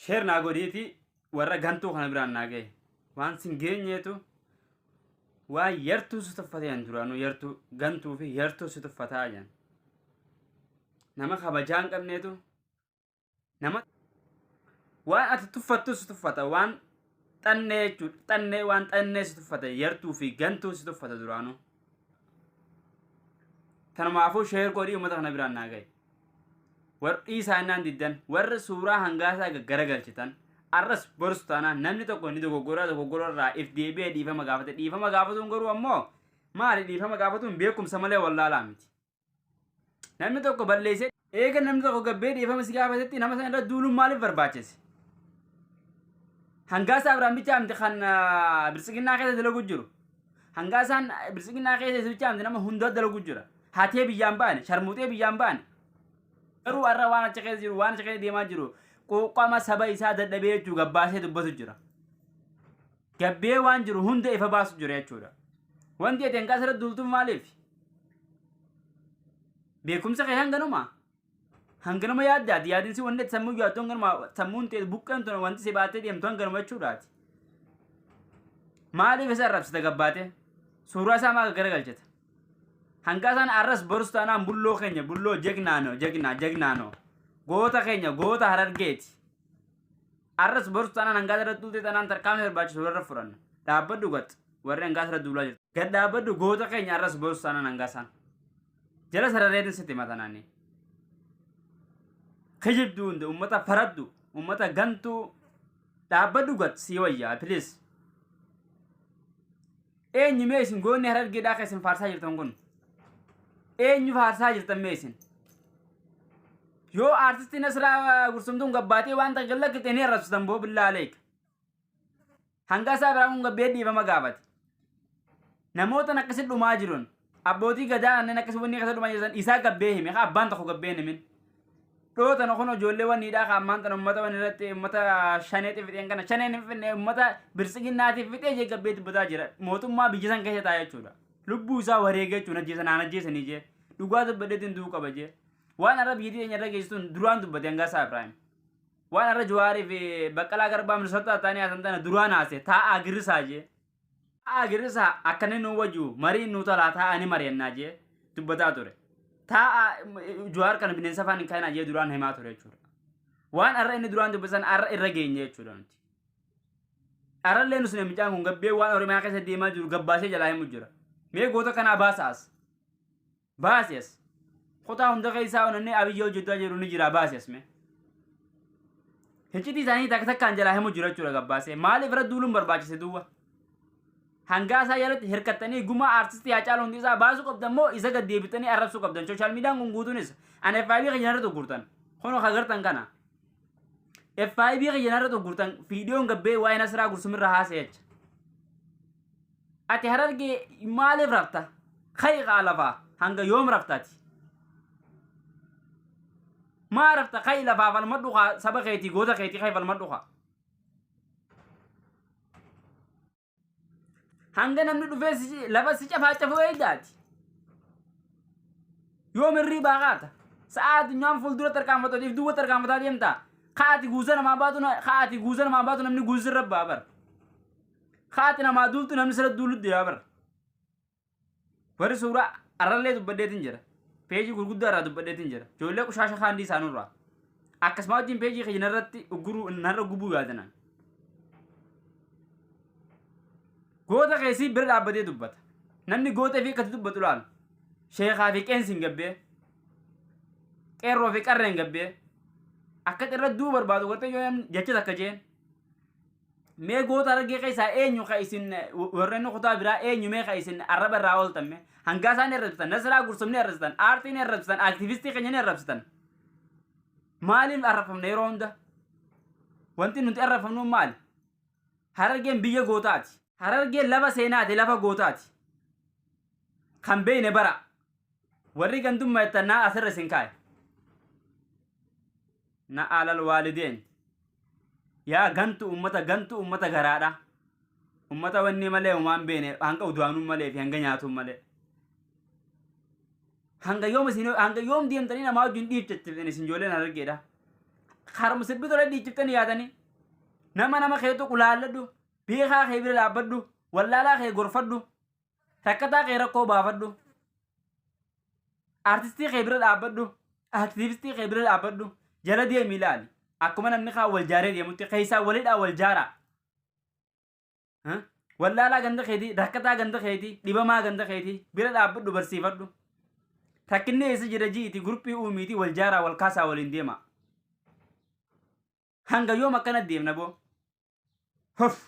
Share naa godhiiti warra gantuu kana biraan naa gahe. Waan sin geenyeetu waan yartuu si tuffatee an duraanuu yartuu gantuu fi yartuu si tuffataa jedhan. Nama kabajaa hin qabneetu nama waan ati tuffattu si tuffata waan xannee jechuudha xannee waan xannee si tuffata yartuu fi gantuu si tuffata duraanuu. Tanumaafuu share godhii uummata kana biraan naa gahe. Warri dhiisaa innaan diddan warri suuraa hangaasaa gaggaragalchitan arras borus taanaan namni tokko ni dogoggoraa dogoggora irraa if deebi'ee dhiifama gaafate dhiifama gaafatuun garuu ammoo maali dhiifama gaafatuun beekumsa malee wallaalaa miti. Namni tokko balleessee eega namni tokko gabbee dhiifama si gaafatetti nama sana irra duuluun maaliif barbaachise? Hangaasaa Abiraam bichaa miti kan biltsiginnaa keessa dalagu jiru. Hangaasaan biltsiginnaa keessa isa bichaa miti nama hundaa dalagu jira. Hatee biyyaan baane, sharmuuxee biyyaan baane. Garuu har'a waan achi keessa jiru, waan achi keessa deemaa jiru, quuqama saba isaa dadhabee jechuu gabbaasee dubbatu jira. Gabbee waan jiru hunda ifa baasu jira jechuudha. Wanti ati hangaasa irra duultuuf maaliif? Beekumsa kee hanganuma. Hanganuma yaaddaati. Yaadinsi wanni ati sammuu yaaddu hanganuma sammuun ta'e buqqeen tun wanti si baattee deemtu hanganuma jechuudhaati. Maaliif isa arrabsita gabbaate? Suuraa isaa maa garagalchita? Hanga isaan arras borus taanaan bulloo keenya bulloo jegnaano jegnaa jegnaano goota keenya goota harargeeti. Arras borus taanaan hangaa irra duute taanaan tarkaanfii barbaachisu irra furanna. Dhaabbadhu gat warri hangaa irra duulaa jirtu. Gad dhaabbadhu goota keenya arras borus taanaan hangaa isaan. Jala sarareetin sitti hima tanaani. Kijibduu hundi ummata faraddu ummata gantuu dhaabbadhu gat sii wayyaa please. Eenyu mee isin goonni harargeedhaa kan isin faarsaa jirtan kun? Eenyu faarsaa jirtan mee isin? Yoo aartistii Nasraa Gursumtuun gabbaatee waan takka lakkifte ni arrabsitan boo billaa aleek. Hanga isaa biraa kun gabbee dhiifama gaafate. Namoota akkasi dhumaa jiran abbootii gadaa kanneen akkasi wanni keessa dhumaa jiran isaa gabbee hime haa abbaan tokko gabbee hin himin. Dhoo tana kun ijoollee wanniidhaa ka ammaan tana ummata wanni irratti ummata shaneeti fixeen kana shaneen hin finne ummata biltsiginnaatiif fixee jee gabbee dubbataa jira. Mootummaa biyya san keessa taa'e jechuudha. Lubbuu isaa wareegee jechuun ajjeesan aan ajjeesanii jee. Dhugaa dubbadheetiin du'uu qaba jee. Waan har'a biyya teenya irra geessituun duraan dubbate Hangaasaa Ibraahim. Waan har'a Jawaarii fi Baqqalaa Garbaa Minisootaa ta'anii haasan tana duraan haase taa'aa girrisaa jee. Taa'aa girrisaa akka inni nuu wajju mariin nuu tolaa taa'aa ni mari'annaa jee dubbataa ture. Taa'aa Jawaar kana bineensa afaan hin kaa'inaa jee duraan himaa ture jechuudha. Waan har'a inni duraan dubbatan har'a irra geenye jechuudha nuti. Har'allee nus namichaan kun gabbee waan Oromiyaa keessa deemaa jiru gabbaasee jalaa himu jira. Mee goota kanaa baasaas. Baasi as. Kutaa hunda keessaa onannee Abiyyi hojjetaa jiru ni jira baasi as mee. Hiccitii isaanii takka takkaan jalaa himu jira jechuudha gabbaasee. Maaliif irra duuluun barbaachise duwwa? Hangaa isaa jalatti hirkattanii gumaa aartistii Haacaaluu Hundeessaa baasuu qabdan moo isa gad deebitanii arrabsuu qabdan? Sooshaal miidiyaan kun guutuunis ana FIB kiyya narra tuggurtan. Kunoo kagartan kana. FIB kiyya narra tuggurtan viidiyoon gabbee waa'ee Nasraa Gursumirra haasa'e jecha. Ati harargee maaliif rafta? Ka'i kaa lafaa hanga yoom rafta ati? Maa rafta ka'i lafaa falmadhu kaa saba keetii goota keetii ka'i falmadhu kaa. Hanga namni dhufee si- lafa si cafaacafuu eegdaati. Yoom hirriibaa kaata? Sa'aa addunyaan fuuldura tarkaanfatu if duuba tarkaanfataa deemta. Kaati guuza namaa baatu kaati guuza namaa baatu namni guuza sirra ba'a bara. Kaati namaa duultu namni sirra duulu jira bara. Warri suuraa arrallee dubbadheetin jira. Peejii gurguddaa irraa dubbadheetin jira. Ijoollee qushaasha kaandii isaanurraa. Akkasuma wajjin peejii kiyya narratti ugguruu narra gubuu yaadanan. Goota keessii bira dhaabbatee dubbata. Namni goota fi akkatti dubbatu laalu. Sheekaa fi qeensi hin gabbee. Qeerroo fi qarreen gabbee. Akka irra du'uu barbaadu gartee yoo namni jecha takka jeen. Mee goota Harargee keessaa eenyu ka isin warreen kutaa biraa eenyu mee ka isin arraba irraa ooltan mee hangaa isaan arrabsitan Nasraa Gursum ni arrabsitan aartii ni arrabsitan aktivistii keenya ni arrabsitan maaliif arrabfamna yeroo hunda wanti nuti arrabfamnu maali Harargeen biyya gootaati Harargeen lafa seenaati lafa gootaati kan beeyne bara warri gandummaa jettan naa asirra isin kaa'e na alal waalideen Yaa gantu ummata gantu ummata garaadha. Ummata wanni malee homaan beene hanga udaanuu malee fi hanga nyaatuu malee. Hanga yoom isin hanga yoom deemtanii namaa wajjin dhiiftettan isin ijoolleen harargeedha. Haruma sirbi tola dhiichiftanii yaadanii. Nama nama kee tuqu laalladhu. Beekaa kee bira dhaabbadhu. Wallaalaa kee gorfadhu. Rakkataa kee rakkoo baafadhu. Artistii kee bira dhaabbadhu. Aktiivistii kee bira dhaabbadhu. Jala deemi ilaali. Akkuma namni kaan wal jaaree deemutti keessaa walidhaa wal jaaraa. Wallaalaa ganda keetii, rakkataa ganda keetii, dhibamaa ganda keetii bira dhaabbadhu barsiifadhu. Rakkinni eessa jira ji'iti gurphii uumiitii wal jaaraa wal kaasaa waliin deema. Hanga yoom akkana deemna boo? Huff.